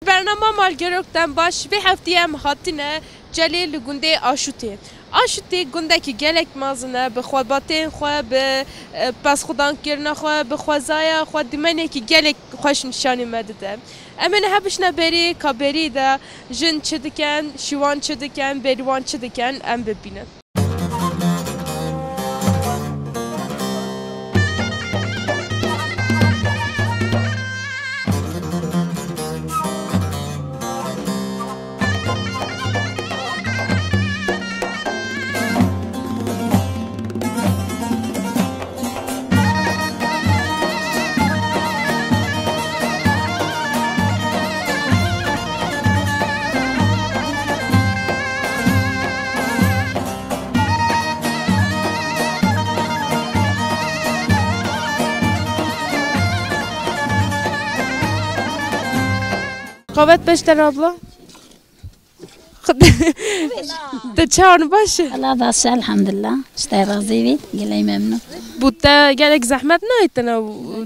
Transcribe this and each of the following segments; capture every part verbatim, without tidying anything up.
Bernama Malgerok dem baş, vê heftê em hatine Celê li gundê Aşûtê. Aşûtê gundekî gelek mezin e, bi xwebatên xwe, bi, e, pesxwedankirina xwe, bi xwezaya xwe, dimenekî gelek xweş nîşanî me dide. Em ê niha bişine berî, ka berî de jin çi dikin, şîwan çi dikin, berîwan çi dikin, em bibînin. Qavet beş tane abla. Te çawan baş e? Allah baş e, elhamdülillah. İşte razî bî, gelek memnun. Bu te gelek zehmet nayê te ne,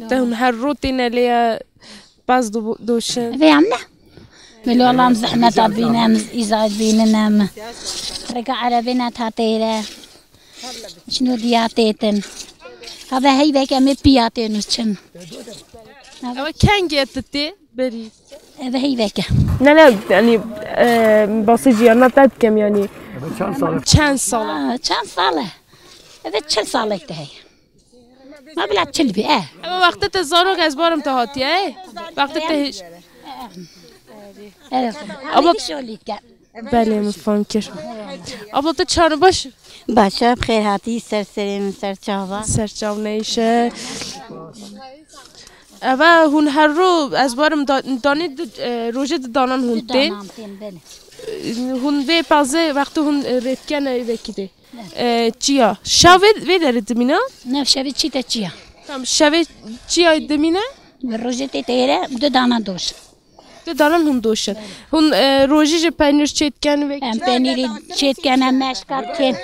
te hûn her rotê ne lê ya. Baz do-, doşin. Vê em ne? Belê Allah em zehmet bînin, em îzayet bînin em. Rêka erebê ne ta têre. Çino diya têtin. Hava heyvek em ê piya tênû çin. Ew kengê tu tê berî? Ev heyvek e. Ne, ne, yani, e, basê jiyana te dikem yani. Çend sal? Çend sal? Aa, çend sal e? Ev çil salek de heye. Ma bila çil bî, e. Ama wextê te zarok ez barim te hatiye, e. Wextê te hiç. Evet. Abla Ama şolî ke. Belê, min fam kir. Abla te çar baş? Baş e, xêr hatî, ser serê min, ser çava. Ser çav neyşe. Eve hûn her ro ez barim da-, danê di, e, rojê di danan hûn tê. Danan tên, belê. E, hûn vê pazê wextê hûn, e, rêtkene vekî dê. E, çiya. Şev vê, vê derê dimîne? Ne, şevê çî te çiya. Tamam, şevê çiya dimîne? Rojê tê têre, du dana doş. Du danan hûn doşin. Hûn, e, rojî ji penîr çêtken ve Em penîrî çêtken, em meşka dikin.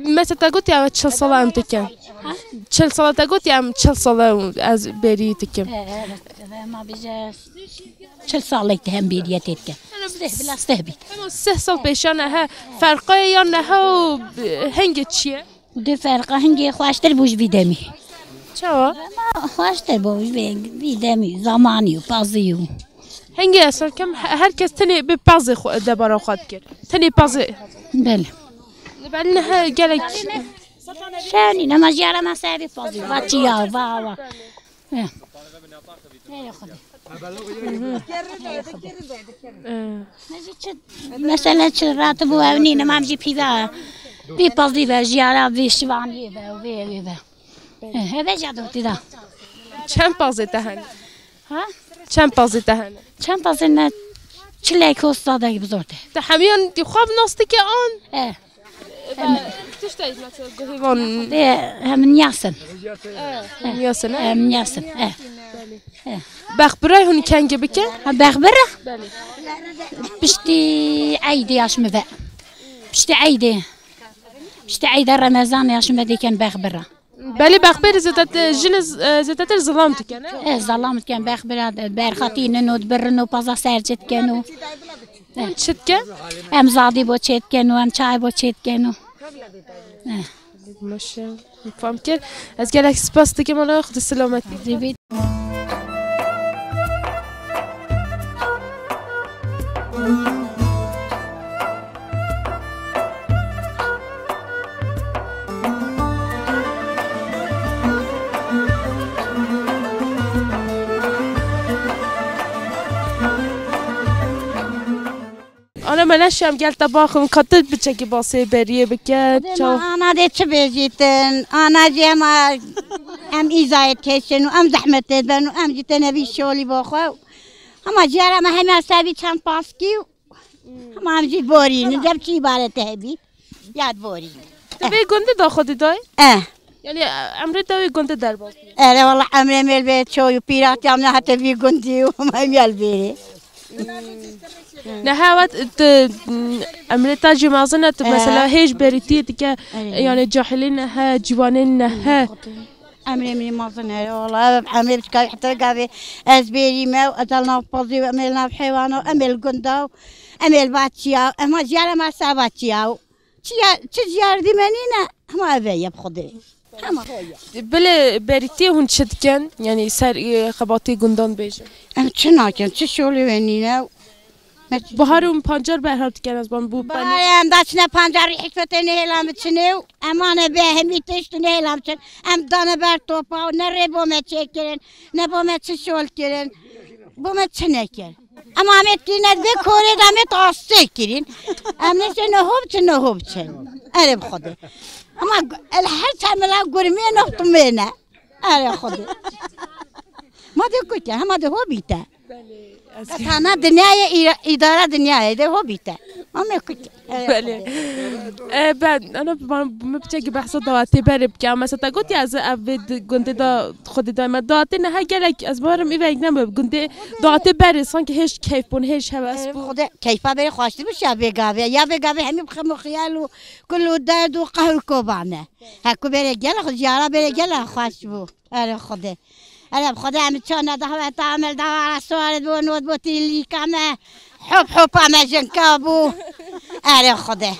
Mesela te got ya çil sala em dikin. Ha? Çil sala te got ya em çil sala ez berî dikim. E, evet, evet, ma bize Çil salek de hem bêriye tê dike. Steh, bila steh bît. Hema sih sal pêşan e, he, ferqayê ya neha û, e, hingê çi ye? Di ferqa hingê xweştir bû ji vî demî. Çawa? Ama xweştir bû ji vê, vî demî, zamanî û pazî û. Hingê eslken he-, her kes tenê bi pazê xwe, debara xwe dikir. Tenê pazê. Belê. Li ber neha gelek. Şenî, nema jiyara me ser vî pazî. Va çiya, va, va. He. Hey Xwedê. Ee, Me jî çi, mesela çi ratibû ew nîne, mam jî pîva. Vî pazî ve, jiyara vî şivaniyê ve, vê, vê ve. He, heve jî dotî da. Çend pazê te hene? Ha? Çend pazê te hene? Çend pazê ne? Çilek ho sadek bi zor te. Te hemiyan di xwe bi nas dike an? E. Tiştê mesela guhê van. Dê hem niyasin. Niyasin, e? Hem niyasin, e. E. Bexbiray hûn kengê bike? Ha, bexbira? Belê. Piştî eydê yaş mi ve. Piştî eydê. Piştî eyda Remezan yaş mi ve dêken bexbira. Belê bexbir zêdetir, jin, e, zêdetir zilam dikin, e? E, zilam dikin, bexbira berxatî nino, birino, paza serçe dikin û. Hûn çi dikin? Em zadî bo çê dikin û em çay bo çê dikin û. E. Maşe, fam kir. Ez gelek spas dikim, Allah xwe selamet. Zî bî. Ana me neşiyam gel te baxim, ka tu biçekî basê beriyê bike. Dê çaw- ma ana dê çi bêjîtin? Ana jî hema em îzayê keşin û em zehmetê ben û em jî tenevî şolî bo xwe. Hema jiyara me hema sevî çend paskî û hema em jî borîn. Dev çi îbarete hebî? Yad borîn. Tu vê gundê da xwe didayê? Eh. Yani, e, emrê te wê gundê derbas bû? Ere, wala emrê mêl bê çoy û pîrat ya min hate vî gundî û hema em yel bêrê. Neha wet tu, mm, emrê te jî mezin e, tu, eh, mesela hêj berîtiyê dike, eh, yani cahilê nehe, ciwanên nehe. Emrê min mezin here, wala ev emrê biçika heta gavê ez bêrî me û ez el nav pezî û em ê li nav heywana û em ê li gunda û em ê li vaçiya û em jiyara me ser vaçiya û çi ya, çi jiyar dî me nîne, hema ev e ye bi Xwedê. Hema. Bilê berîtiyê hûn çi dikin? Yanî ser, e, xebatê gundan bêjin. Em çi nakin, çi şolê we nîne. Bihar û pancar berhev dikin ez ban bû Bihar em da çine pancar hikmetê nehêlan biçinê û emane be hemî tişt nehêlan biçin. Em dane ber topa û ne rê bo me çêkirin, ne bo me çi şol kirin, bo me çi nekir. Em amet kirîne vê korê de amet astê kirîn. Em ne ne ho biçin, ne ho biçin. Erê bi Xwedê. Ama el her çemela gurmê ne tumê ne. Erê Xwedê. Ma de ku ke, hema de ho bîte. Belê, ez Heta na dinyayê, îra-, îdara dinyayê de ho bîte. Ama ku ke. Erê Belê. Xwedê. E, ben, ana, ben, min piçekî behsa dawetê berê bike. Mesela te gotiye ez ev vê di-, gundê da Xwedê dayme. Dawetê neha gelek, ez barim îvek nebe. Gundê dawetê berê, sanki hêj keyf bûn, hêj heves Erê bûn. Xwedê, keyfa berê xweştir bû ya vê gavê. Ya vê gavê hemî bi xem û xiyal û kul û derd û qehr û kobane. He, ku berê gelek, jiyara berê gelek xweş bû. Erê Xwedê. Erê Xwedê, em ço ne dahweta, em li dawara suarit bû, not bû tîlîka me. Hop hopa me jinka bû. Erê Xwedê.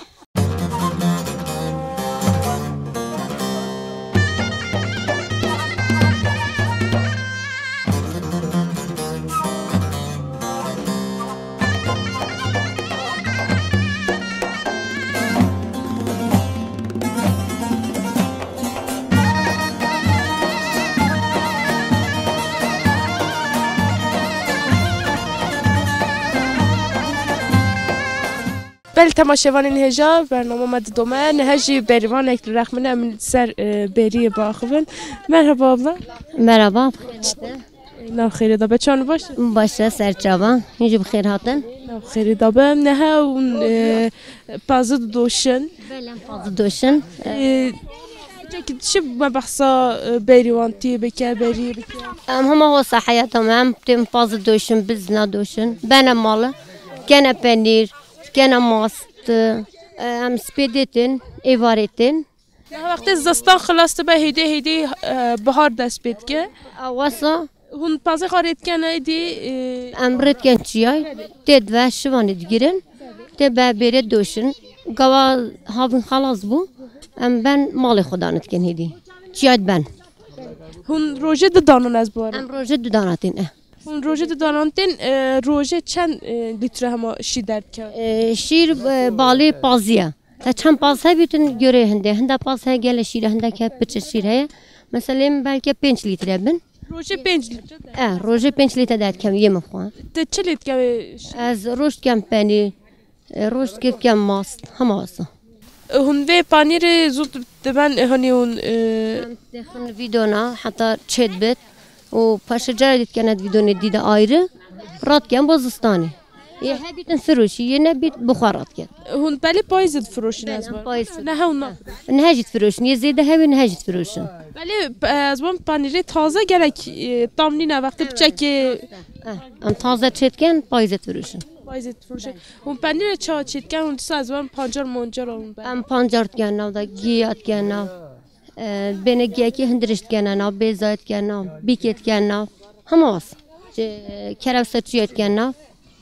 Belê temaşevanên hêja, bernama me didome. Niha jî berîvanek li rex min e, em li ser, e, bêriyê biaxivin. Merhaba abla. Merhaba. Nav xêrê de be, çawan baş? Baş e, ser çava. Hûn jî bi xêr hatin. Nav xêrê de be. Niha hûn, e, pazid doşin. Belê, em pazid doşin. E, çekî çi me behsa, e, berîwantiyê bike, berî bike? Em hema hosa heyata me, em têm pazid doşin, bizna doşin. Bene malı, kene penîr, kene mast, e, em spêdê tên, êvarê tên. Niha wextê zistan xilas dibe, hêdî hêdî, e, bihar dest pê dike. Ew wesa. Hûn pazê xwe rê dikin êdî, e, Em rê dikin çiyay, tê dibe şivanê digirin, tê be bêrê doşin. Gawa havîn xelas bû, em ben malê xwe dane dikin hêdî. Çiyay diben. Hûn rojê didanin ez biwarim. Em rojê didana tên, eh. Hûn rojê didanan tên, e, rojê çend, e, lître hema şîr derdikevin? E, şîr, e, balê pazî ye. Te çend paz hebîtin, göre hinde. Hinde paz heye, gele şîr e, hinde ke piçe şîr heye. Mesela, em belke pênc lître bin. Rojê pênc lître de? E, rojê pênc lître derdikem yê min xwe. Te çi lê dikevê şîr? Ez roj dikem penîr, e, roj dikem mast, hema wisa. Hûn vê panîrê zû diben, e, hanî hûn, e, Em dixin vîdona heta çêt bit û paşê cara dît kene vîdonê dî de ayrı. Rat ken bo zistanê. Yê hebîtin firoşî, yê nebît bi xwe rat ken. Hûn belê payîzê difiroşin? Belê, ez em bar. Payîz. Ne hewn na. Niha jî difiroşin. Yê zêde hewê niha jî difiroşin. Belê, e, ez wan panîrê taze gerek, e, tam nîne wextê piçekê. Eh, em taze çêt ken, payîzê difiroşin. Payîzê difiroşin. Hûn penîrê çawa çêt ken? Hûn dîsa ez wan pancar mancar hûn ben. Em pancar diken nav da, giya diken nav. E, bêne giyekê hindiriş diken nav, bêzayê diken nav, bîkê diken nav. Hema wisa. Çi, kerewsa çiya diken nav.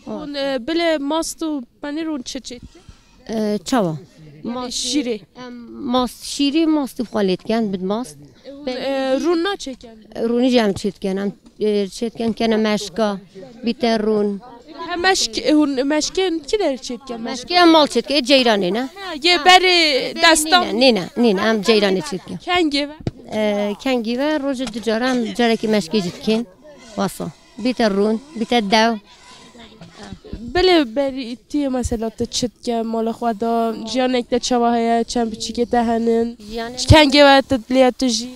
Hûn, e, bilê mast û penîr hûn çi çêt ken? E, çawa? Yanî mast, şîrê. Em mast, şîrî mastî xwe lê diken, bid mast. Hûn, e, rûn naçêken? Rûnî jî em çêt ken. Em, e, çêt ken, kene meşka, bîte rûn. He, meşk, e, hûn meşkê ki der çêt ken? Meşkê em mal çêt ken, ceyranê ne. Ha, yê berê destan. Nîne, nîne, nîne, em ceyranê çêt ken. Kengê ve? E, kengî ve rojê du cara em carekî meşkê jî dikin. Wasa. Bîte rûn, bîte dew. Bilê berî tiyê mesela tu çi dike mala xwe de, jiyanek te çawa heye, çend biçîkê te henin? Jiyanek Kengê we tu lê tu jî?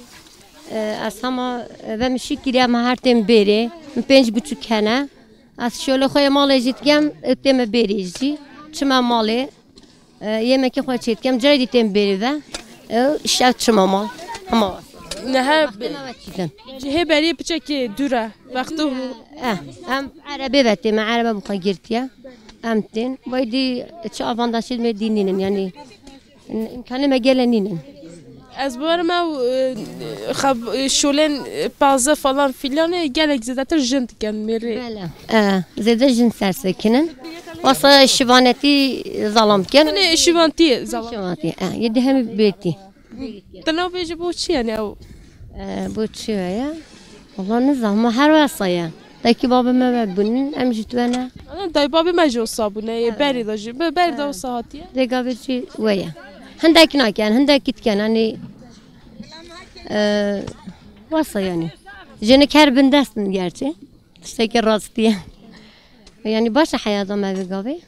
E, ez hema, e, ve min şî kiriye me her tên bêrê. Min pênc buçuk hene. Ez şolê xwe yê malê jî dikem, e, tême bêrê jî. Çime malê. E, yemekê xwe çê dikem, carê dî tên bêrê ve. E, şev çima mal. Hema wasa. Nehe Wextê me ve çîtin. Cihê beriyê piçekê dûr e. Wexto Eh, em erebê ve tê, me erebe bi xwe girtiye. Em tên. Vay dî çi avantajê me dî nînin, yanî imkanê me gele nînin. Ez bawerim ew, e, xeb-, e, şolên, e, paze falan filan, e, gelek zêdetir jin dikin mêrê. Bele. E, zêde jin sersekinin. Wasa şivanetî zalam dikin. Tenê şivantî zalam. Şivantî, e, yê di hemî bêtî. Te nabêje bo çi yani ew? E, bo çi ye? Wala nizam, ma her wesa ye. Dayikî babê me ve bûnin, em jî tu ne. Ana, dayî babê me jî wisa bûne, yê berê de jî, be-, berê de wisa hatiye. Dêga vê jî we ye. Hindek nakin, hindek dikin, hani, e, wasa yani. Jinik her bindest in gerçi. Tiştekî rastî ye. Yani baş e heyata me vê gavê.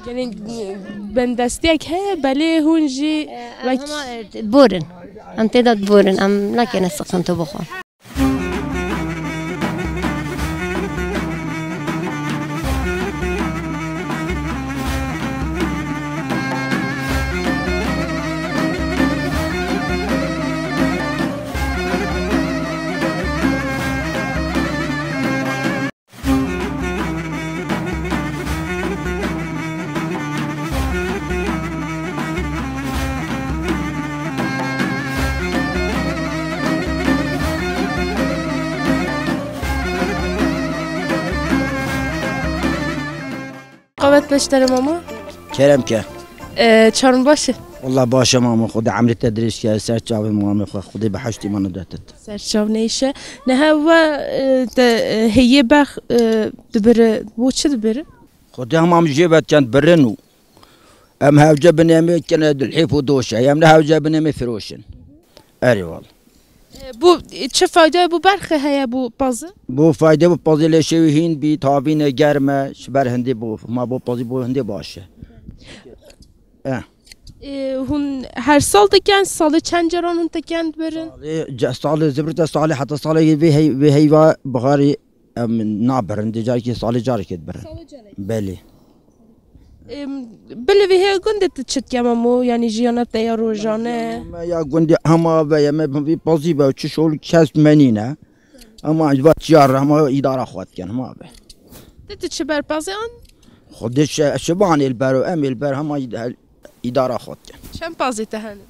Yani, bendestiyek heye, belê hûn jî wek hema, e, borin. Em tê de borin, em nakene sıkıntı bu xwe. Qewet beşdere mama. Kerem ke. Ee, çarn baş e. Wallah baş e mama, Xwedê emrê te dirêj ke, ser çavê mama xwe, Xwedê bi heşt îmanê de tit. Ser çav neyşe. Nehe we, e, te, e, heye bex, e, dibiri, bo çi dibiri? Xwedê hema em jê vetken birin û em hewce binê me kene dilhêf û doşe. Em ne hewce binê me firoşin. Erê wal. E, bu, e, çi fayda bu berxê heye bu pazı? Bu fayda bu pazı lê şewi hîn bî, tavîne germe, ji ber hindê bu, ma bu pazı bu hindê baş e. Eh. E, hûn her sal dikin, salê çend caran hûn dikin birin? Salê, ce-, salê zibrite salê heta salê vê hey-, vê heyva biharî em nabirin, dê carekê salê carekê dibirin. Salê carekê? Belê. Em, bilê vê heye gundê tu çi dike memo, yanî jiyana te ya rojane? Jiyana me ya gundê hema ve ye, me vî pazî ve, çi şol kes me nîne. Ama va çiyar hema îdara xwe dikin, hema ve. Tu, tu çi ber pazê an? Xwedê şe-, şiban êl ber û em êl ber hema îd-, îdara xwe dikin. Çend pazê te hene?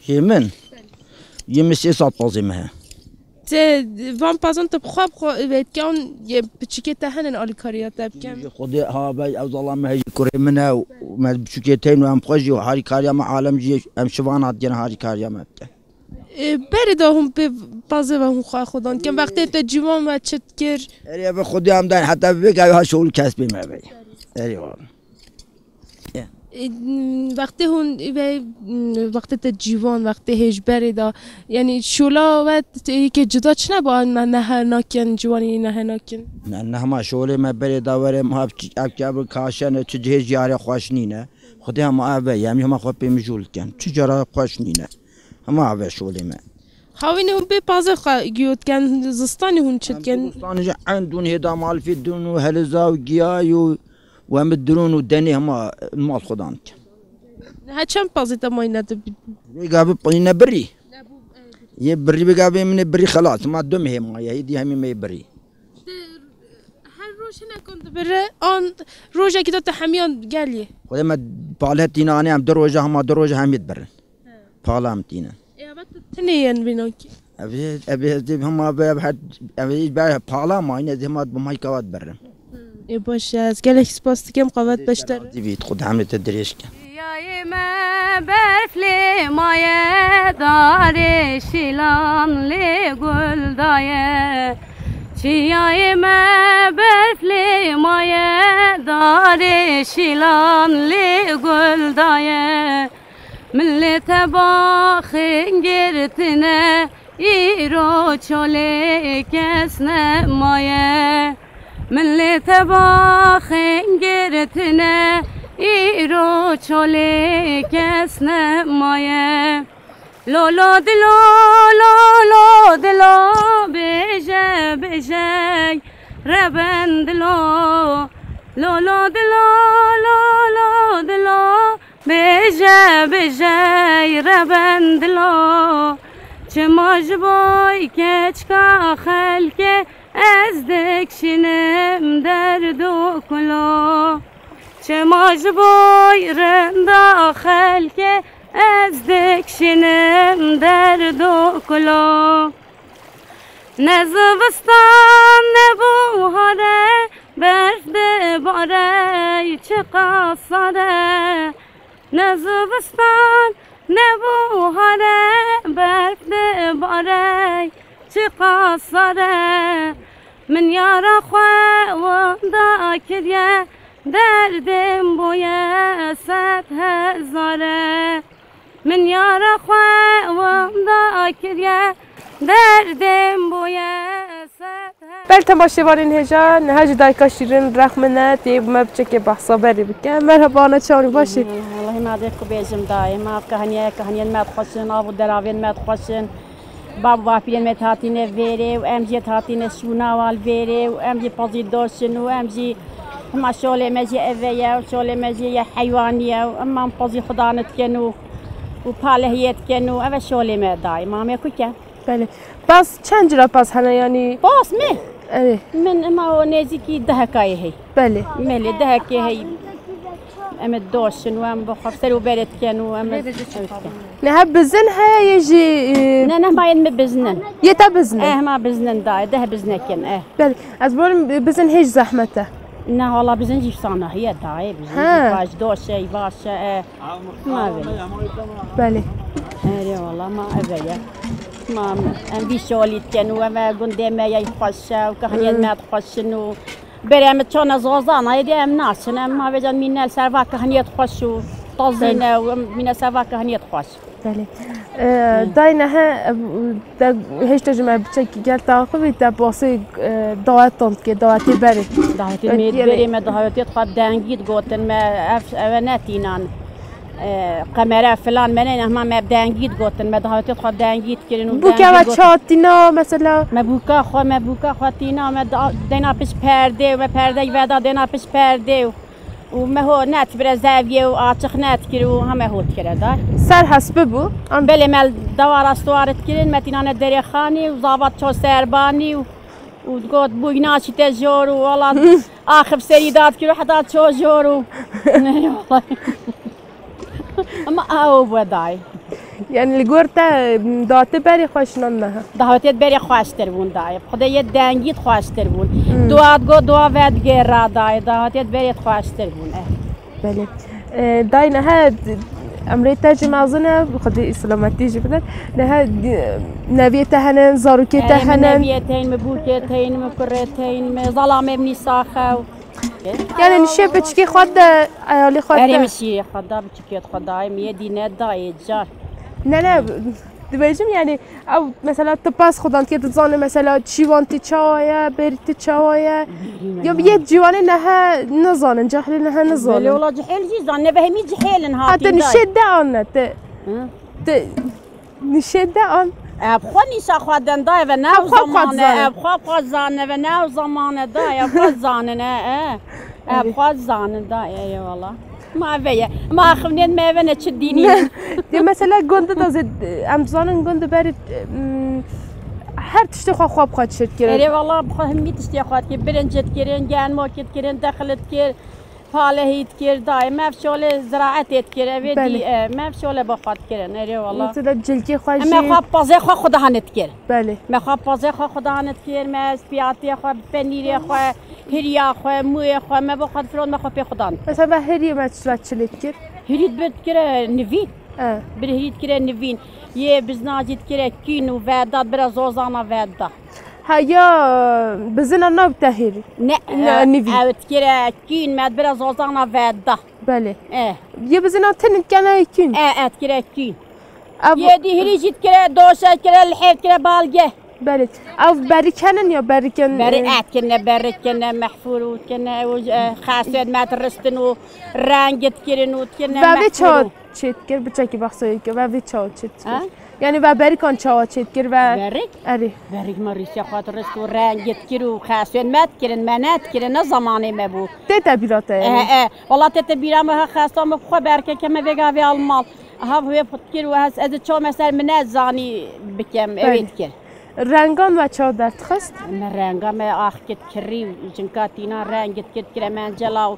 Yê min? Yê min sê sed pazê me he. Te van pazan te bi xwe, bi xwe vê dikan, yê piçikê te hene alîkariya te bikin? Ji Xwedê ha be, ew zala me he, ji kurê min e û me piçikê tên û em xwe jî harîkariya me alem jî em şivan hatiyen harîkariya me bike. E, berê de hûn pê pazê ve hûn xwe xwedan dikin. Wextê te ciwan ve çi dikir? Erê ve Xwedê em dayn heta vê gavê ha şol kes pê me be. Erê wala. E, wextê hûn ve, wextê te ciwan, wextê hêj berê de, yanî şola we te yekê cida çi nebû, an me nehe nakin, ciwanî nehe nakin? Ne, ne hema şolê me berê de were, ma ev, ev ke ev kaşe ne, çi cihê jiyarê xweş nîne. Xwedê hema ev e, em hema xwe pê mijûl dikin. Çi cara xweş nîne. Hema ev e şolê me. Hawînê hûn bê pazê xwe giyo dikin, zistanê hûn çi dikin? Em zistanê jî endûn hêda malfî dûn û heliza û giyayî û, û em bi dirûn û denê hema mal xwedan dikin. Niha çend pazê te mayîne tu? Vê gavê payîne birî. Yê birî vê gavê min ê birî xelas. Ma du mehê maye, hêdî hemî me yê birî. Her roj hinekan dibire, an rojekî de te hemiyan gelî? Xwedê me pale tîne anê em du roja hema du roja hemî dibirin. Pala em tînin. Ê, eve tu tinê yên vînankî? Ev ê, ev ê, ez dê hema ve, ev her, ev ê ber pala mayîne, ez dê hema bi mayka ve dibirim. Ê, baş e, ez gelek spas dikim, qewet beşder. Razî bît, Xwedê hemê te dirêj ke. Çiyayê me berf lê maye, darê şîlan lê gul daye. Çiyayê me berf lê maye, darê şîlan lê gul daye. Min lê te baxên girtine, îro çolê kes nemaye. Min lê te baxên girtine, îro çolê kes nemaye. Lolo dilo, lolo dilo, bêje, bêje, reben dilo. Lolo dilo, lolo dilo, bêje, bêje, reben dilo. Çima ji bo keçka xelkê ez dikşînim derd û kulo. Çima ji bo rinda xelkê Ez dikşinim derdo kulo. Ne zivistan ne buhare, berf dibare, çiqas sare. Ne zivistan ne buhare, berf dibare, çiqas sare. Min yara xwe winda kiriye, derdê min bûye sed hezare. Min yara xwe winda kiriye, derdê min bûye sed hezare. Belê temaşevanên hêja, niha jî dayika şîrin rex min e, tê bi me biçekê behsa berê bike. Merhaba ana, çawan î, baş î? Wellahî, me dê ku bêjim dayê, me ev kahiniye, kahiniyên me dixweşin, av û deravên me dixweşin. Bab û bapîrên me hatine vêrê û em jî hatine şûna wan vêrê û em jî pezî doşin û em jî hema şolê me jî eve ye û şolê me jî ye heywanî ye û em pezî xudan dikin û, û palehiyê dikin û eve şolê me dayê. Ma me ku ke? Belê. Bas çend cila bas hene yanî? Bas me? Erê. Min ema o nêzîkî dehekayê hey. Belê. Belê, dehekê hey. Em ê doşin û em bi xwe ser û berê dikin û em ê ew dikin. Niha bizin heye yê jî, e, Ne, ne, ma yên me biznin. Yê te bizin? Eh, ma biznin dayê, deh biznekin, eh. Belê. Ez barim bizin hêj zehmet e. Ne, hala bizin jî sana heye dayê, bizin Ha. jî baş doş e, baş e, eh. Ma belê. Belê. Erê wala, ma eve ye. Ma em vî şolî dikin û em e gundê me ye xweş e û kahiniyên Hmm. me dixweşin û Berê me çona zozana, êdî em naçin, em ma vêca mîne li ser va kahiniyê xweş û tazî ne û em mîne ser va kahiniyê xweş. Belê. Ee, dayne he, e, de, hêşta ji me biçekî gel taxivî te basê, e, dawetan dike, dawetê berê. Dawetê me berê me dawetê xwe dengî digotin me, ev, ev e ne tînan. E, qemere filan me neyne, hema me dengî digotin, me davetê xwe dengî dikirin û Bûke dengî ve digotin. Çawa tîna, mesela? Me bûka xwe, me bûka xwe tîna, me da-, dêna piş perdê, me perdeyê veda dêna piş perdê û, û me ho net bire zeviyê û açiq net kir û heme ho dikire da. Ser hesbi bû? An- Belê me dewara stwar dikirin, me tînane derê xanî û zavat ço serbanî û, û digot bûyna çî te jor û wala axif serî dat kir û heta ço jor û. Ne, wala. Ama aw bu dayê. Yani li gor te, m, dawetê berê xweş nan meha? Dawetê berê xweştir bûn dayê. Xwedê yê dengî xweştir bûn. Hmm. Dua digo dua vedigêra dayê. Dawetê berê xweştir bûn. Eh. Belê. E, dayê nehe emrê te jî mezin e, Xwedê selametî jî bide. Nehe, e, neviyê te hene, zarokê te hene? Erê, min neviyê teyn, min bûkê teyn, min kurê teyn, min zalamê min nîsaxe. Yani nişê biçikê xwe de, eyalê xwe de. Erê, min şîrê xwe da, biçikê xwe da, em yê dîne dayê car. Ne, ne, dibêjim yani, ew mesela tu pas xudan dike, tu dizane mesela çîwan tî çawa ye, berî tî çawa ye. Ya yê ciwanê nehe nizanin, cahilê nehe nizanin. Belê wala cihêl jî zan, ne behemî cihêlin hatî. Ha, te nişê de an ne, te. Hı? Te Nişê de an. Ev xwe nîşa xwe den da, eve ne ev zamane, ev xwe xwe zane, eve ne ev zamane da, ev xwe zanine, e. Ev xwe zanin da, e, eyvallah. Ma eve ye. Ma xivnên me eve ne çi dînî. Ne. De mesela gundu da zê, em zanin gundu berî, mm, her tiştê xwe xwe bi xwe çêt kirin. Erê valla bi xwe hemî tiştê xwe dikir. Birinc dikirin, genmokê dikirin, dexil dikir. Palehî dikir, dayê me ev şolê ziraetê dikir, evê Belê. dî, e, me ev şolê bo xwe dikirin, erê wala. Mesela cilkê xwe Em jî me xwe pazê xwe xudanê dikir. Belê. Me xwe pazê xwe xudanê dikir, me spiyatê xwe, penîrê xwe, hiriya xwe, mûyê xwe, me bo xwe difirot, me xwe pê xudan dikir. Mesela ve hirî me çi çilê dikir? Hirî dibir dikir, e, nivîn. E. Bir hirî dikir, e, nivîn. Yê bizna jî dikir, e, kîn û veda, bira zozana veda. Ha ya bizina nav te hêrî? Ne, Ne, e, nivî. Ew dikire kîn, me dibire zozana veda. Belê. E. Yê bizina tin kene kîn? E, e, dikire kîn. Ev Yê dî hirî jî dikire, doşe dikire, lihê dikire, balge. Belê. Ev berî kenin ya berî ken, Berî e? Et kine, berî kine, mehfûr û kine, û, e, xesên me diristin û reng dikirin û dikine Ve vê mehfûr çawa û. Çêt kir, biçekî behsa wê kir, ve vê çawa çêt kir? Ha? Yani ve berikan çawa çêt kir ve Berik? Erê. Berik me rîşe xwe dirist û rengit kir û xesên me dikirin, me nedikirin, ne zamanê me bû. Tê te bîra te yani? E, e. Wala tê te bîra me ha xesta me xwe berke ke me vêga vê almal. Ha vê kir û ez, ez çawa me ser min nezanî bikem, Belê. Evê dikir. Rengan ve çawa derdixist? Me renga me ax kit kirî û jinka tîna rengit kir kire mencela û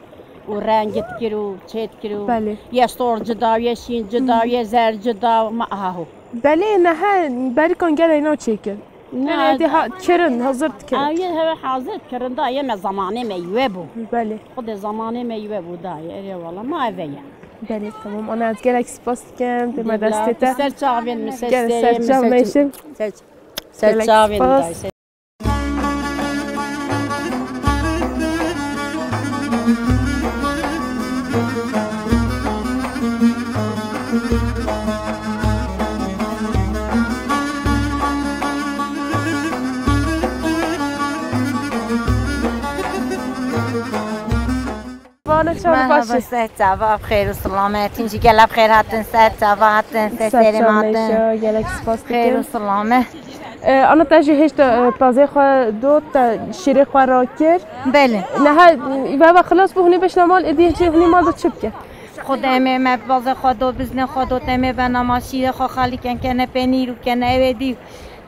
û rengê dikir û çê dikir û Belê. Yê sor cida, yê şîn cida, Hı. Yê zer cida, ma aha ho. Belê, nehe berikan gelek nav çêkir. Ne, Gelek êdî ha, kirin, hazir dikirin. Ew yê heve hazir kirin da, yê me zamanê me yê we bû. Belê. Xwedê zamanê me yê we bû da, yê, erê wala, ma eve ye. Belê, tamam. Ana ez gelek spas dikim, dê me Dê destê bila, te. Ser çavên min, ser Gel, serê ser min, çav ser meşin. Ser, ser Gelek çavên min spas. da, ser Vana çar Merhaba, baş e. Ser çava, bi xêr û selamet. Hûn jî gelek bi xêr hatin, ser çava hatin, ser Ser serê çava hatin. Meşe, gelek spas Xêr û dikim. selamet. E, ana te jî hêşta, e, pazê xwe do, te şîrê xwe rakir. Belê. Neha, e, veva xilas bû, hûnê beşna mal, êdî jî hûnê mal de çi bike? Xwedê em ê me bazê xwe do, biznê xwe do, em ê bena ma şîrê xwe xalî ken, kene penîr û kene ew ê dî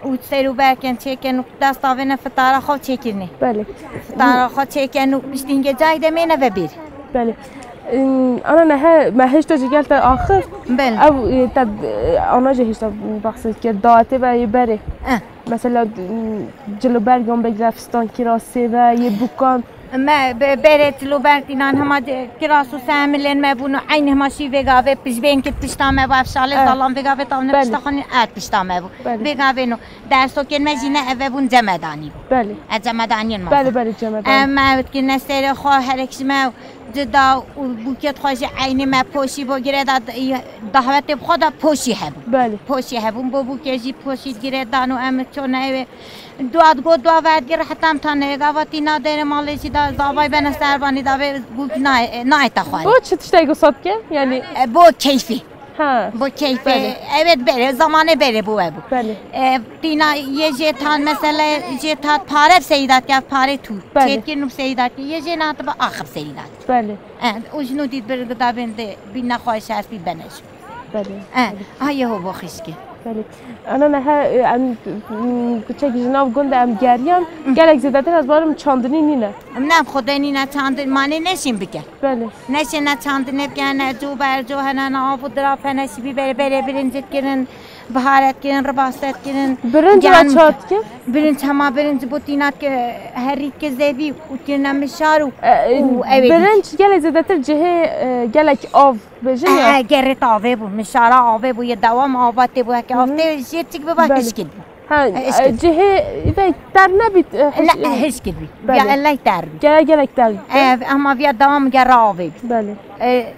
û ser û berken çêken û dest avêne fitara xwe çêkirinê. Belê. Fitara xwe çêken û piştî hingê cayê de mêne ve bêr. Belê. Ana nehe me hêşta jî gel te axir. Belê. Ew, e, te, e, ana jî hêşta behs kir, dawetê ve yê berê. Eh. Mesela, m, cilo bergan bigre, fistan kirasê ve, yê bûkan. Me be-, berê cilo berg tînan hema de-, kiras û semilên me bûn û eynî hema şî vêgavê pişbên kir pişta me bû, ev şalê Eh. zalan vêgavê tavne Belê. pişta xwe nî, er pişta me bû. Belê. Vêgavê no. Dersokên me jî ne eve bûn cemedanî bû. Belê. E cemedaniyên me. Belê, belê, cemedanî. Em me ev dikir ne serê xwe herek ji me cida û bûkê xwe jî eynî me poşî bo girê da, dahwetê bi xwe da poşî hebû. Belê. Poşî hebûn bo bûkê jî poşî girê dan û em çone ewê. Dua digot, dua verdigir, heta em tane gava tîna derê malê jî da zavay bene servanî da vê bûk nayê, nayê te xwarê. Bo çi tiştek wisa dike? Yani E, bo keyfî. Ha. Bo keyfê, Belê. Evet, berê, zamanê berê bû we bû. Belê. E, tîna yê jê tan, mesela, jê tat pare bi seyîdat ke, pare tu. Belê. Çêtkin û seyîdat ke, yê jê nat bi axib seyîdat. Belê. E, û jino dît bir gıda bin de, bin nexwaş şerfî beneş. Belê. E, ha yê ho bo xişki. Belê. Ana nehe, e, em, m, kuçek ji nav gund em geriyan, Hı. gelek zêdetir ez barim çandinî nîne. Em nem xwedê nîne çandin, manê neşin bike. Belê. Neşê ne çandinê bike, ne cû ber cû hene, ne av û diraf hene, şibî berê berê birinc kirin, biharet kirin, ribaset kirin. Birinc Gel re çat kir? Birinc hema birinc bo tînat ke herî ke zevî û kirine mişar û, E, e, û ew ê dî. Birinc gelek zêdetir cihê, e, gelek av bêjin ya. E, e, gerê tavê bû, mişara avê bû, yê dewam ava tê bû, heke av Hı hı. tê jê çik biba Belê. hişkit bû. Ha, E, hişkit. e, cihê vê ter nebît, e, Ne, hiş-, e, hişkit bî. Belê. Ya ellek ter bî. Gere gelek ter bî. E, ama viya dewam gere avê bî. Belê. E,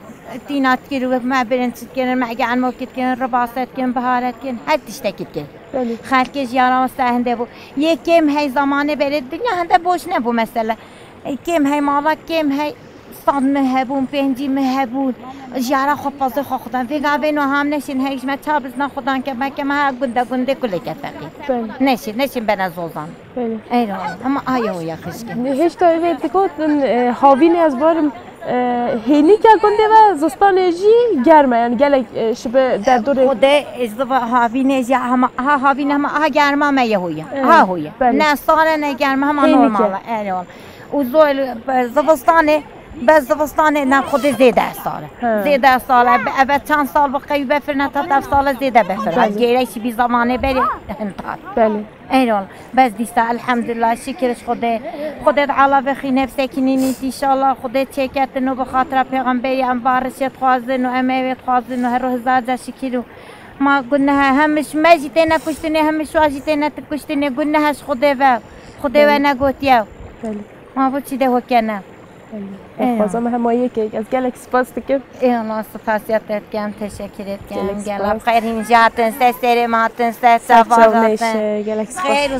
tînat kir û me birin çit kirin, me gelmo kit kirin, ribaset kirin, biharet kirin, her tiştekit kirin. Belê. Xelkê jiyara wasta hende bû. Yê kêm hey zamanê berê dinya hende boş nebû mesela. E, kêm hey mala, kêm hey sad mi hebûn, pêncî mi hebûn. Jiyara xwe pazê xwe xudan. Vêga vê no ham neşin hey ji me çabizna xudan ke me ke me ha gunde gunde kulê ke feqî. Belê. Neşin, neşin bene zozan. Belê. Eyvallah. Ama aye o ya xişkin. Hêşta evê digotin, e, havînê ez barim, e, hênîke gundê ve zistanê jî germ e. Yani gelek, e, şibe derdorê. Xwedê ez diva havînê jî hema, ha havîn hema, ha germa me ye hoye. Evet, Ha hoye. belê. Ne sare ne germa hema Hênîke. normal e. Eyvallah. Û zol, e, zivistanê, be zivistanê ne xwedê zêde sare. Ha. Zêde sare. Be, eve çand sal bi qey befir ne tat ev sale zêde befir. Belê. Gêrek şibî zamanê berê hin tat. Belê. Eyvallah. Bes dîsa, elhamdulillah, şikir ji Xwedê. Xwedê di ala vexî nefsekinî nît, înşallah Xwedê çêketin û bi xatira pêxemberî em barişê dixwazin û em ewê dixwazin û her ro hizar ca şikir û ma gunehe hem ji me jî têne kuştinê, hem ji wan jî têne kuştinê, gunehe ji Xwedê ve. Xwedê we Belê. negotiye. Belê. Ma bo çi de hokene. Belê. Eyvallah. Xwazam hema yekek. Ez gelek spas dikim. Ê Allah, spasiya te dikim, teşekkür etkim. Gelek Gela spas. Xeyr hîn jî hatin, ser serê me hatin, ser Ser çava çav hatin. neşe, gelek spas. Xeyr û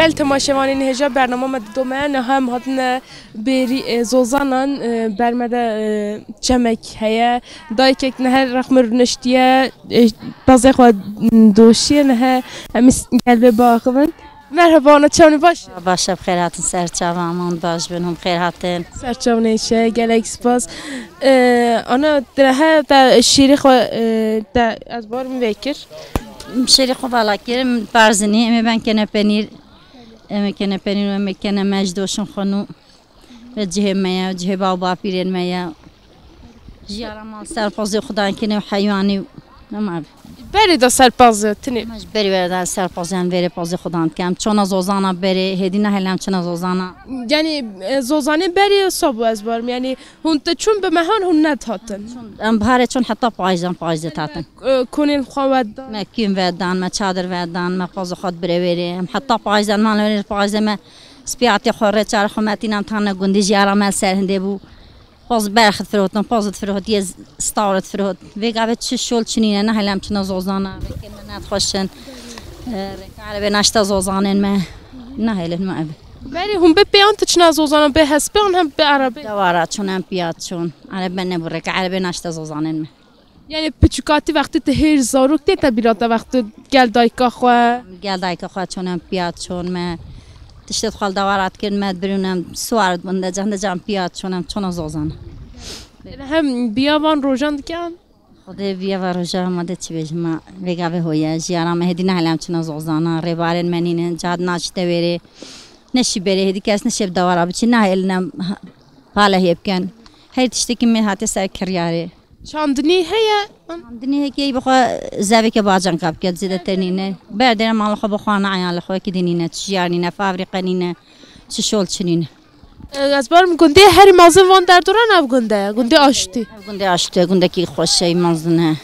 Gel temaşevanên hêja, bernama me dido me, niha em hatine bêrî, e, Zozanan, e, ber me de, e, çemek heye. Dayikek niha rexmir rûniştiye, e, pezê xwe doşiye, niha em ê s-, gel vê biaxivin. Merheba, ana çawanî, baş? Baş e, bi xêr hatin ser çavan, hûn baş bin, hûn bi xêr hatin. Ser çavan hêşe, gelek spas. E, ana, te he, te şêrê xwe, e, te ez barim vê kir. Şêrê xwe vala kirim, barzinî, em ê ben kene penîr, em ê kene penîr, em ê kene mej doşin xwe nû. Ve cihê me ye, cihê bav bapîrên me ye. Jiyara mal ser pozê xudan kine û heywanî û nema. Berê de ser pozê, tinê. Em ji berê were de ser pozê, em vêrê pozê xudan dikem. Çona Zozana berê, hêdî nehêlem çina Zozana. Yani, e, Zozanê berê sabû ez barim. Yani, hûn te çûn bi mehan hûn nedihatin. Em biharê çûn heta payîzan, payîzê tatin. E, konên xwe vedan. Me kûn vedan, me çadir vedan, me pozê xwe birê wêrê. Em heta payîzan, man wêrê payîzê me spiyatê xwe rê çar xwe me tînan tane gundî jiyara me ser hindê bû. Poz berx difirotin, poz difirotiye, stawr difirot. Vê gavê çi şol çi nîne, nehêlem çina Zozana, rêkê me nedixweşin. E, rêka erebê naşta Zozanên me. Nehêlin me ev. Berê hûn bê pêyan tu çina Zozana, bê hespê an hem bê erebê? Dewara çûn em piya çûn. Erebe nebû, rêka erebê naşta Zozanên me. Yani piçûkatî wextê tu hêj zarok tê te bîra te wextê gel dayika xwe? Gel dayika xwe çûn em piya çûn me. Tiştê xwe li dewara dikirin me dibirûn em siwar dibin de cehn de cehn piya çûn em çûna Zozana. Hem biya van rojan dikin? Xwedê biya van rojan ma de çi bêjim ma vê gavê hoye jiyana me hêdî nehêlem çûna Zozana rêbarên me nînin cad naçite wêrê. Neşî berê hêdî kes neşê bi dewara biçî nehêlin em palehê bikin. Her tiştekî me hate ser kiryarê. Çandinî heye? Çandinî heke bi xwe zeveke bacanka bike, zêde tenîne. Berdêre mala xwe bi xwe ne, eyalê xwe ki dinîne, çi jiyanîne, fabrîqe nîne, çi şol çinîne. E, ez barim gundê herî mezin van derdoran ev gunde ye, gundê Aştî. Ev gundê Aştî, gundekî xweşey mezin e.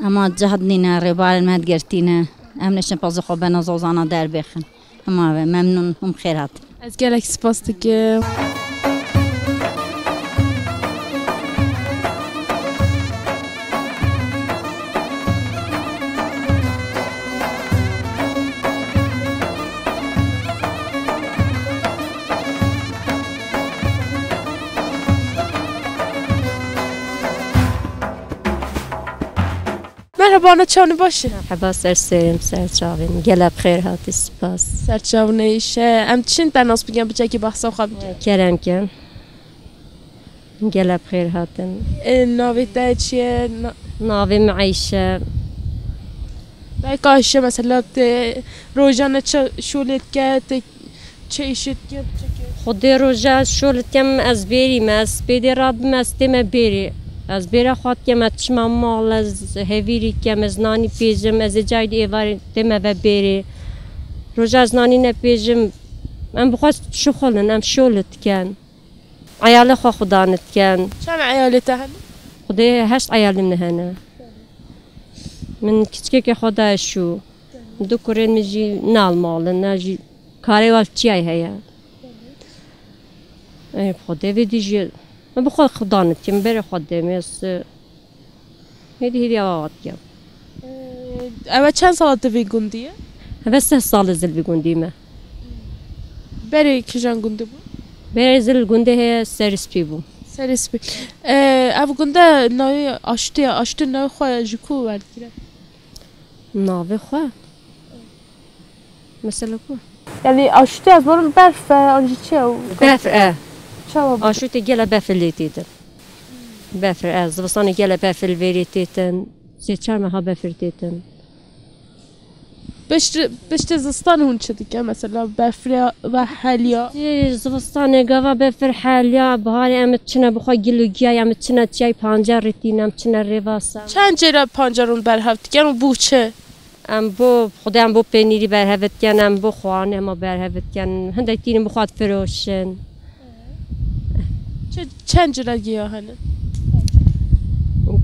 Ema cehd nîne, rêbarên me digirtîne. Em neşin pezê xwe bena Zozana derbêxin. Hema ve memnûn hûn xêr hatin. Ez gelek spas dikim. Merhaba, ana çawanî, baş î? Merhaba, ser serê min, ser çavê min. Gelek bi xêr hatî, spas. Ser çavan hêşe. Em dişên te nas bikin, biçekî behsa xwe bikin. Kerem kin. Gelek bi xêr hatin. E, navê te çi ye? Na- Navê min Eyşe. Belka Ayşe, mesela, te rojane çi şolê dike, te çi îşê dike, çi dike? Xwedê roja şol dikem, ez bêrî me, ez pêdê rabim, ez tême bêrî. Ez bêra xwe dikem, ez çima mal, ez hevîrî kem, ez nanî pêjim, ez ê cayî di êvarê tême ve bêrî. Roja ez nanî nepêjim, em bi xwe şixulin, em şol diken. Eyalê xwe xudan diken. Çend eyalê te hene? Xwedê heşt eyalê min hene. Min kiçikeke xwe daye şû. Du kurên min jî nal malin, ne jî karê wal çiyay heye. Ê, bi xwe devê dî jî, min bi xwe xudan dikim, berê xwe demê, ez, hêdî hêdî ava dikim. Ee, ev çend sala tu vî gundî ye? Ev seh sal ez li vî gundî me. Berê kijan gundî bû? Berê ez li gundê heye Serîspî bû. Serîspî. Ee, ev gunde navê Aştê ye. Aştê navê xwe ji ku werdigire? Navê xwe? Mesela ku? Yani Aştê ez barim berf e, an jî çi ye? Berf e. Çawa? Aştê gele berf lê têtin. Berf e, zivistanê gele berf li vêrê têtin. Sê çar meha berf têtin. Pişt, piştê zistanê hûn çi dike? Mesela berf re ve heliya? Sê zivistanê gava berf heliya, biharê em çine bi xwe gil û giyay, em çine çiyay pancar rîtîn, em çine rêvasa. Çend cêra pancar hûn berhev dikin û bû çi? Em bo Xwedê em bo penîrî berhev dikin, em bo xwarin hema berhev dikin. Hindek tînin bi xwe difiroşin. Çi, çend cila giya hene?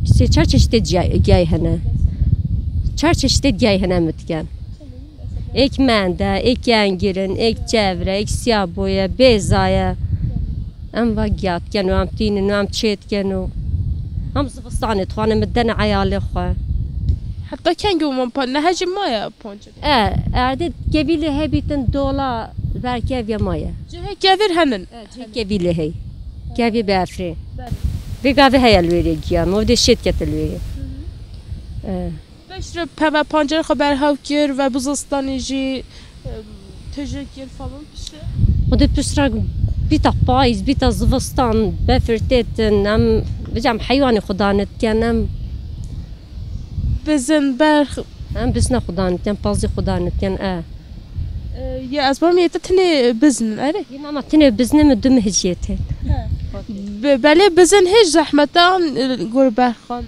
Sê çar çeşitê ciya-, giyayê hene. Çar çeşitê giyayê hene em dikin. Êk mende, êk engirin, êk çevre, êk siyaboye, bêzaye. Em va giya dikin û em tînin û em çê dikin û em zivistanê dixwanin, min dene eyalê xwe. Heta kengî û man pa-, nehe jî maye pancar? E, erdê kevîlê hebîtin dola ver kevye maye. Cihê kevîr henin? E, cihê kevîlê hey. Kevî bi efrê. Belê. Vê gavê heye li wêrê giya, me odê şêt kete li wêrê. Hı hı. E. Piştre peve pancarê xwe berhev kir ve bi zistanê jî, e, tije kir falan piştre. Xwedê piştre bîta payîz, bîta zivistan, befir têtin, em, bicem heywanê xwe danitken, em. Bizin, berx. Em bizna xwe danitken, pazî xwe danitken, e. E, ya ez barim yê te tenê bizin, erê? Yê mama tenê bizin, min du mih jê tê. He. Be-, belê bizin hêj zehmet e an, e, gor berxan?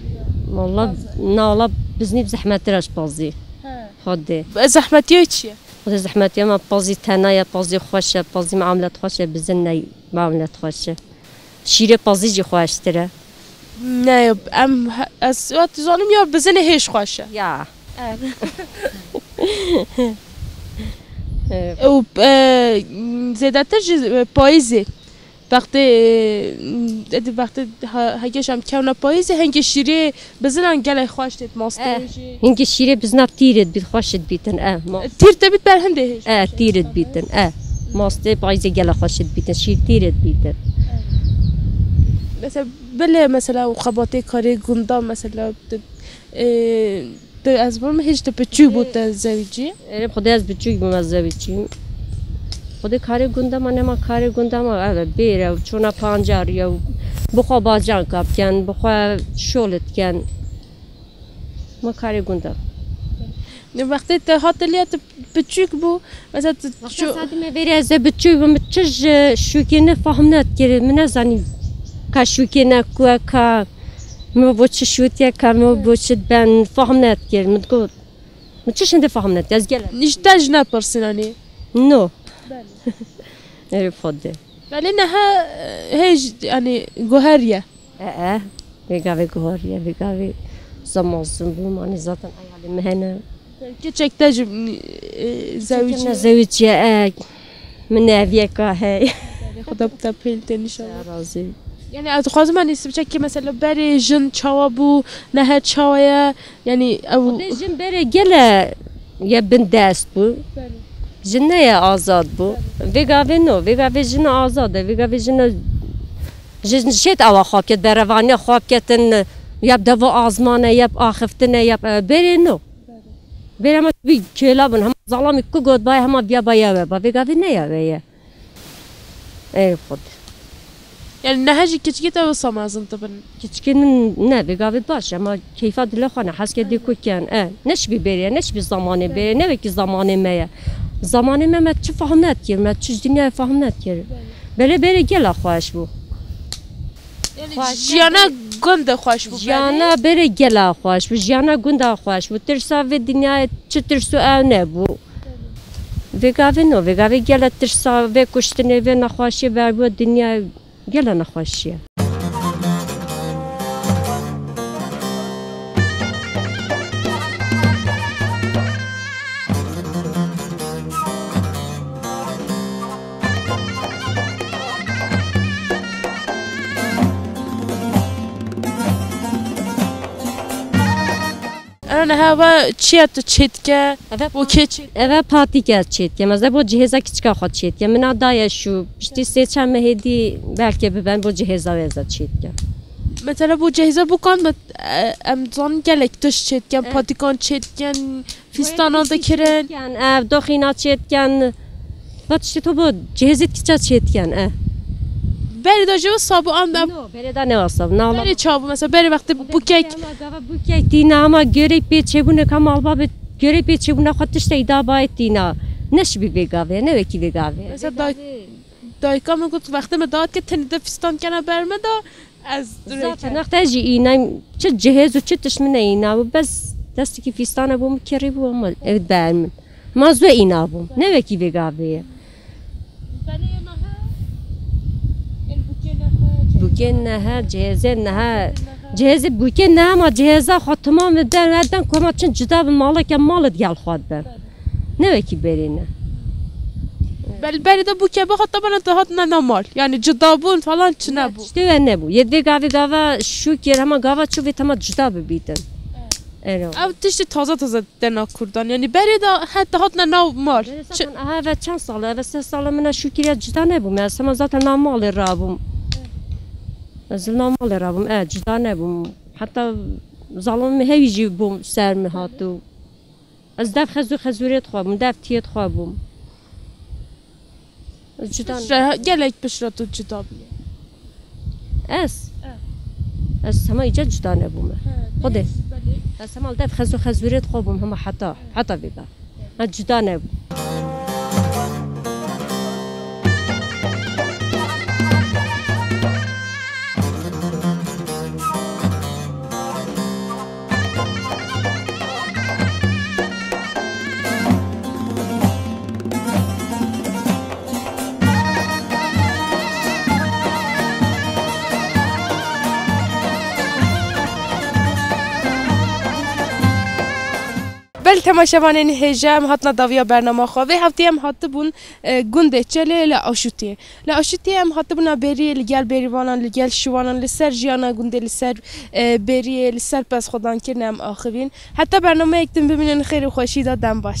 Walla, na walla biznî bi zehmettir e ji pazî. He. Xwedê. Be-, zehmetiya çi ye? Xwedê zehmetiya me pazî tena ye, pazî xweş e, pazî muamelet xweş e, bizin ne muamelet xweş e. Şîrê pazî jî xweştir e. Ne, em, ez wet zanim ya bizinê hêj xweş e. Ya. Evet. Evet. Û, e, zêdetir ji, e, payîzê. Wextê, e, edi wextê ha-, heke ji em kewna payîzê, hingê şîrê bizinan gelek xweş têt, mastê Eh, wê jî. Hingê şîrê bizina tîr dibît, xweş dibîtin, eh, ma- Tîr te bît ber hindê hêj. Eh, tîr dibîtin, eh. Mastê payîzê gelek xweş dibîtin, şîr tîr dibîtin. Mesela, belê, mesela, û xebatê karê gunda, mesela, tu, e, Tu, ez bim hêj tu piçûk bû te zewicî? Erê, xwedê ez piçûk bûm ez zewicîm. Xwedê karê gunda ma, nema karê gunda ma, ev e, bêr e, çûna pancarî ye, bi xwe bacanka bikin, bi xwe şol dikin. Ma karê gunda. Wextê te hate liya tu piçûk bû, mesela tu Wexta çû- sadî me vêrê ez ê piçûk bûm, min çi ji şûkê ne fehm nedikir, min nezanî ka şûkê ne ku e, ka Min bo çi şûtiye ka, min bo çi ben faham nedikir. Min digot, min çi şindê faham nedikir. Ez gel. Nîşte ji ne pirsînanî? No. Belê. Erê fodê. Belê neha, e, hêj, yanî guheriye. E, e. Vê gavê guheriye, vê gavê zema zim bû, manî zaten eyalê min hene. Keçek te jî, e, zewiciye? Zewiciye, e. Min neviyeka hey. Belê, Xweda bi te pêl tê, inşallah. Razî. Yani ez dixwazim, hani, sibçekî mesela berê jin çawa bû, nehe çawa ye? Yani ew Xwedê jin berê gele ye bin dest bû. Belê. Jin ne ye azad bû. Belê. Vê gavê no, vê gavê jin azad e, vê gavê jin, jin şêt awa xwe biket, berevaniya xwe biketin, yab devo azmane, yab axiftine, yab, e, berê no. Berê me bi kêla bûn, hema zalamî ku got baye, hema viya baye we ba. Vê gavê ne ya we ye. Ey Xwed. Yani nehe jî keçikê te wisa mezin dibin? Keçikê min ne, vê gavê baş e, hema keyfa dilê xwe ne, hez ke dê ku ken, e. Ne şibî berê ye, ne şibî zamanê berê, ne wekî zamanê me ye. Zamanê me, me çi faham nedikir, me çi ji dinyayê faham nedikir. Belê berê gela xweş bû. Yani Xweş jiyana gunda xweş bû, Jiyana belê. Berê gela xweş bû, jiyana gunda xweş bû. Tirsa vê dinyayê çi tirso ew nebû. Vê gavê no, vê gavê gela tirsa vê kuştinê, vê nexweşiyê berbû dinya, gela nexweşiye. Ana niha va çiya tu çêtke? Eve Bo kê çêt? Eve patîke çêtke. Meze bo cihêza kiçika xwe çêtke. Mina daye şu piştî sê çar mehê dî belkê biben bo cihêza wê ez çêtke. Mesela bo cihêza bo kan me, e, em zanin gelek tişt çêtken, Eh. Patîkan çêtken, Fîstanan dikirin. Ev doxîna çêtken. Va tiştê to bo cihêzê dikiça çêtken, e. Berê da jê wisa bû an da. No, berê da ne wisa bû. Na wala. Berê çawa bû mesela, berê wextê bûkek. Ama gava bûkek tîna, ama görey pê çêbûne ka malba bi görey pê çêbûne xwe tiştê îda bayê tîna. Ne şibî vê gavê, ne wekî vê gavê. Mesela day-, dayika min got, wextê me dawet kir, tenê de fîstan kena ber me da. Ez Zaten wexta jî înayim, çi cihêz û çi tişt min neyîna bû, bes destekî fîstana bû min kirî bû, ama ev ber min. Ma zwe îna bû. Ne wekî vê gavê ye. Belê nehe, el bûkê nehe, Bûkê nehe, cihêzê nehe. Cihêzê bûkê nehe, ma cihêza xwe timam e, den, den koma çin cida bi maleke mal digel xwe dibe. Ne wekî berê ne. Bel-, berê de bûke bixwe, tabana dihatine na mal. Yani cida bûn falan çi nebû. Tiştê we nebû. Yê vê gavê gava şûkê, hema gava çû vê tema cida bibîtin. Ero. Ev tiştê taze taze têne Kurdan. Yanî berê de heta hatine nav mal. Çi- Zaten aha, eve çend sal e? Eve sê sal e, min şûkiriya cida nebûm. Ez hema zaten nav malê rabûm. Ez nav malê rabûm. E, cida nebûm. Heta zalim min hevî jî bûm ser min hatû. Ez dev xezû xezûrê dixwabûm, dev tiyê dixwabûm. Ez cida ne- Piştre, gelek piştre tu cida bûye. Ez? Ez hema îca cida nebûme. Xwedê. Ez hema li dev xezû xezûrê dixwabûm hema heta, heta vêga. Ha, cida nebûm. Belê temaşevanên hêja, em hatina dawiya bernama xwe. Vê heftê em hatibûn, e, gundê Çelê li Aşûtê. Li Aşûtê em hatibûna bêriyê li gel bêrîvanan, li gel şivanan, li ser jiyana gundê, li ser, e, bêriyê, li ser pez xwedankirinê em axivîn. Heta bernameyek din bimînin xêr û xweşî de, dem baş.